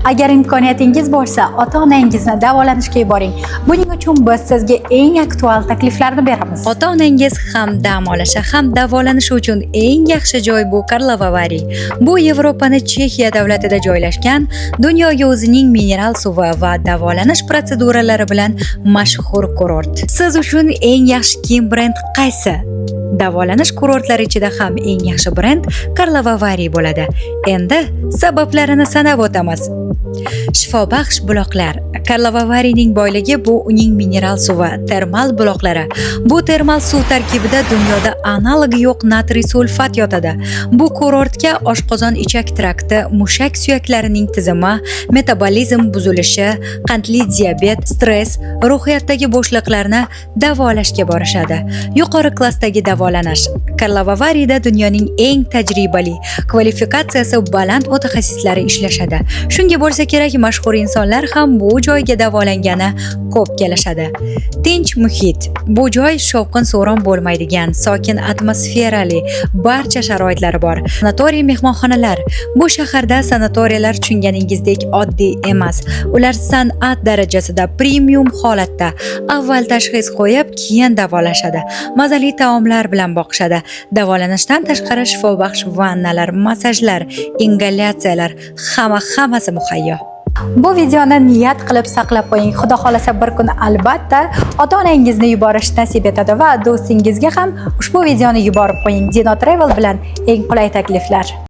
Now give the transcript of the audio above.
Agar imkoniyatingiz bo'lsa, ota-onangizni davolanishga yuboring. Buning uchun biz sizga eng aktual takliflarni beramiz. Ota-onangiz ham dam olishi, ham davolanishi uchun eng yaxshi joy bu Karlovy Vary. Bu Yevropani Chexiya davlatida joylashgan, dunyoga o'zining mineral suvi va davolanish protseduralari bilan mashhur kurort. Siz uchun eng yaxshi kiyim brend qaysi? Davolanish kurortlari ichida ham eng yaxshi brend Karlovy Vary bo'ladi. Endi sabablarini sanab o'tamiz. Shifobaxsh buloqlar. Karlovy Varyning boyligi bu uning mineral suvi, termal buloqlari. Bu termal suv tarkibida dunyoda analogi yo'q natriy sulfat yotadi. Bu kurortga oshqozon ichak trakti, mushak suyaklarining tizimi, metabolizm buzilishi, qandli diabet, stress, ruhiyatdagi bo'shliqlarni davolashga borishadi. Yuqori klassdagi davolanish. Karlovy Varyda dunyoning eng tajribali, kvalifikatsiyasi baland mutaxassislari ishlashadi. Shunga bo'lsa kerak, mashhur insonlar ham bu joyga davolangani ko'p kelishadi. Tinch muhit. Bu joy shovqin-suron bo'lmaydigan, sokin atmosferali, barcha sharoitlari bor. Sanatoriy mehmonxonalar. Bu shaharda sanatoriylar tushunganingizdek oddiy emas. Ular san'at darajasida premium holatda. Avval tashxis qo'yib, keyin davolashadi. Mazali taomlar bilan boqishadi. Davolanishdan tashqari shifobaxsh vannalar, massajlar, ingalyatsiyalar, hamma hammasi muhayyo. Bu videoni niyat qilib saqlab qo'ying. Xudo xolasa, bir kun albatta ota-onangizni yuborish nasib etadi va do'stingizga ham ushbu videoni yuborib qo'ying. Dino Travel bilan eng qulay takliflar.